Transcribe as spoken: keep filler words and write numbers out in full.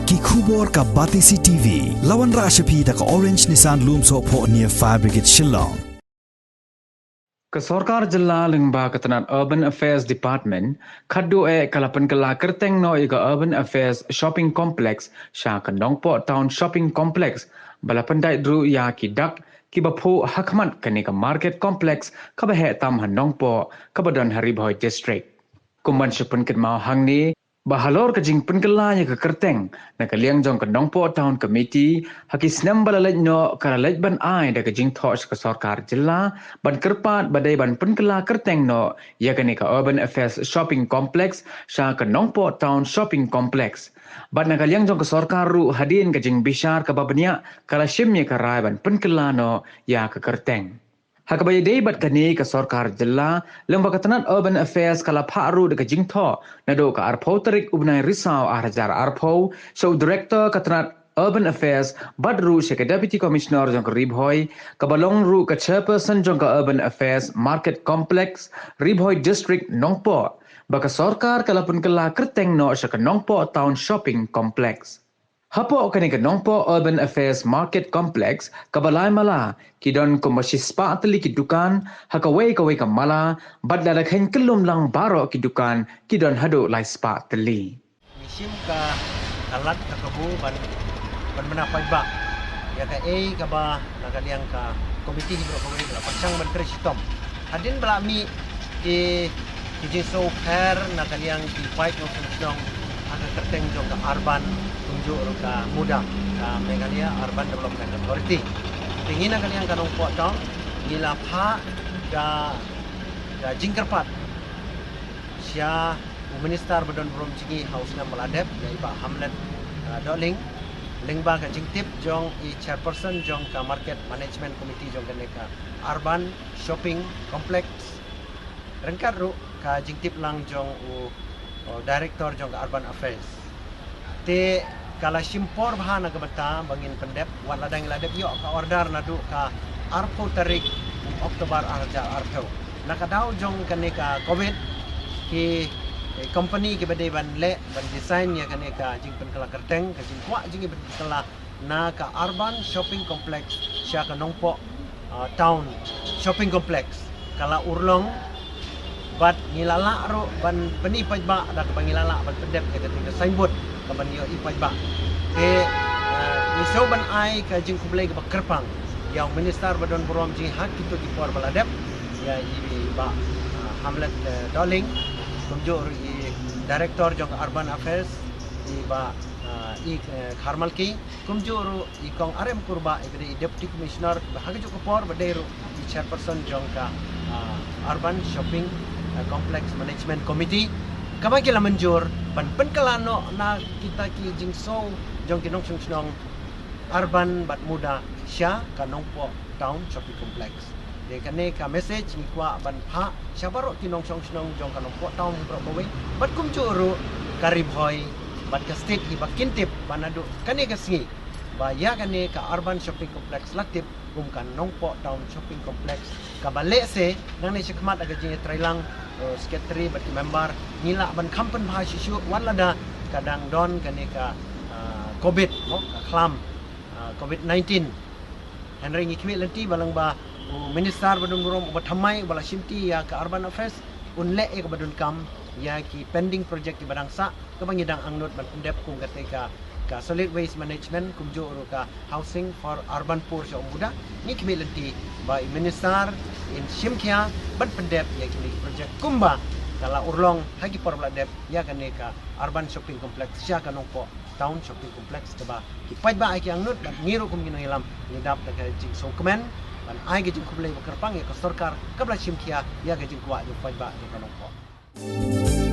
Ki khubor ka Batesi T V. La wanrah sha phi da ka Orange Nissan Lumsohphoh near Fire Brigade Shillong. Ka Sorkar Jylla lyngba ka tnat Urban Affairs Department, khadduh eh ka la pynkylla kyrteng noh ïa ka Urban Affairs Shopping Complex sha ka Nongpoh Town Shopping Complex, ba la pyndait ruh ïa ki dak kiba phuh ha khmat kane ka Market Complex kaba heh tam ha Nongpoh, kaba don ha Ri Bhoi District. Kum ban shu pynkynmaw hangne, ba halor ka jingpynkylla ïa ka kyrteng na ka liang jong ka Nongpoh Town Committee, ha ki snem ba la leit noh ka la leit ban ai da ka jingthoh sha ka Sorkar Jylla ban kyrpad ba dei ban pynkylla kyrteng noh ïa kane ka Urban Affairs Shopping Complex sha ka Nongpoh Town Shopping Complex. Bad na ka liang jong ka sorkar ruh, hadien ka jingbishar kaba bniah, ka la shim ïa ka rai ban pynkylla noh ïa ka kyrteng. Ha kaba ïadei bad kane, ka Sorkar Jylla lyngba ka tnat Urban Affairs ka la phah ruh da ka jingthoh naduh ka arphew tarik u bnai Risaw ar hajar arphew sha u Director ka tnat Urban Affairs bad ruh sha ka Deputy Commissioner jong ka Ri Bhoi, kaba long ruh ka Chairperson jong ka Urban Affairs Market Complex, Ri Bhoi District, Nongpoh, ba ka sorkar ka la pynkylla kyrteng noh sha ka Nongpoh Town Shopping Complex. Hapoh kane ka Nongpoh Urban Affairs Market Complex kaba lai mala, ki don kumba shispah tylli ki dukan ha kawei kawei ka mala, bad lada khein kyllum lang baroh ki dukan ki don haduh laispah tylli. Ngi shim ka, ka lad ka kabu ban, ban bna paidbah ïa kaei kaba na ka liang ka komiti hi baroh kawei ka la pyrshang ban trei shitom. Hadien ba la mih ki, ki jingsngewpher na ka liang ki paid nongshong shnong ha ka kyrteng jong ka Urban kumjuh ruh ka MUDA, ka Meghalaya Urban Development Authority. Te ngi na ka liang ka Nongpoh Town ngi la phah ka, ka jingkyrpad sha u Minister ba don burom jong ngi ha u snem ba la dep, ïa i Bah Hamlet, ah, Dohling, lyngba ka jingtip jong i Chairperson jong ka Market Management Committee jong kane ka Urban Shopping Complex, ryngkat ruh ka jingtip lang jong u, u Director jong ka Urban Affairs. Te ka la shim por bha na ka bynta ba ngin pyndep, wat lada ngi la dep ïoh ka order naduh ka arphew tarik u October ar hajar arphew. Na ka daw jong kane ka covid, ki, eh, company kiba dei ban leh, ban design ïa kane ka jingpynkylla kyrteng, ka jingkwah jong ngi ban pynkylla na ka Urban Shopping Complex sha ka Nongpoh, ah, Town Shopping Complex ka la urlong, bad ngi la lah ruh ban pyni paidbah da kaba ngi la lah ban pyndep ïa kata ka signboard kaban ïohi paidbah. Te, ah, ngi sngew ban ai ka jingkhublei kaba kyrpang ïa u Minister ba don burom jong ngi ha kito ki por ba la dep, ïa i Bah, ah, Hamlet, eh, Dohling, kumjuh ruh i Director jong ka Urban Affairs, i Bah, ah, i, eh, Kharmalki, kumjuh ruh i Kong R M Kurbah, iba dei i Deputy Commissioner ba ha kajuh ka por ba dei ruh i Chairperson jong ka, ah, Urban Shopping, ah, Complex Management Committee, kaba ki la mynjur ban pynkylla noh na kita ki jingsngew jong ki nongshong shnong Urban bad MUDA sha ka Nongpoh Town Shopping Complex. Te kane ka message ngi kwah ban phah sha baroh ki nongshong shnong jong ka Nongpoh Town hi baroh kawei, bad kumjuh ruh ka Ri Bhoi bad ka state hi ba kin tip ba naduh kane ka sngi ba ïa kane ka Urban Shopping Complex la tip kum ka Nongpoh Town Shopping Complex, kaba lehse nangne shakhmat ha ka jingïatreilang, eh, Secretary bad ki member, ngi lah ban kham pynbha shuh shuh wat lada ka dang don kane ka, ah, covid, mo, ka khlam, ah, covid nineteen. Hynrei ngi khmih lynti ba lyngba u Minister ba don burom, uba thymmai, uba la shimti ïa ka Urban Affairs, un leh ïa kaba donkam ïa ki pending project kiba dang sah, kaba ngi dang angnud ban pyndep kum kata ka, ka Solid Waste Management, kumjuh ruh ka Housing for Urban Poor sha u MUDA. Ngi khmih lynti ba i Minister in shim khia ban pyndep ïa kine ki project kumba ka la urlong ha ki por ba la dep ïa kane ka Urban Shopping Complex sha ka Nongpoh Town Shopping Complex, kaba ki paidbah ha ki angnud bad ngi ruh kum ki nongïalam ngi dap da ka jingsngewkmen ban ai ka jingkhublei ba kyrpang ïa ka sorkar kaba la shim khia ïa ka jingkwah jong u paidbah jong ka Nongpoh.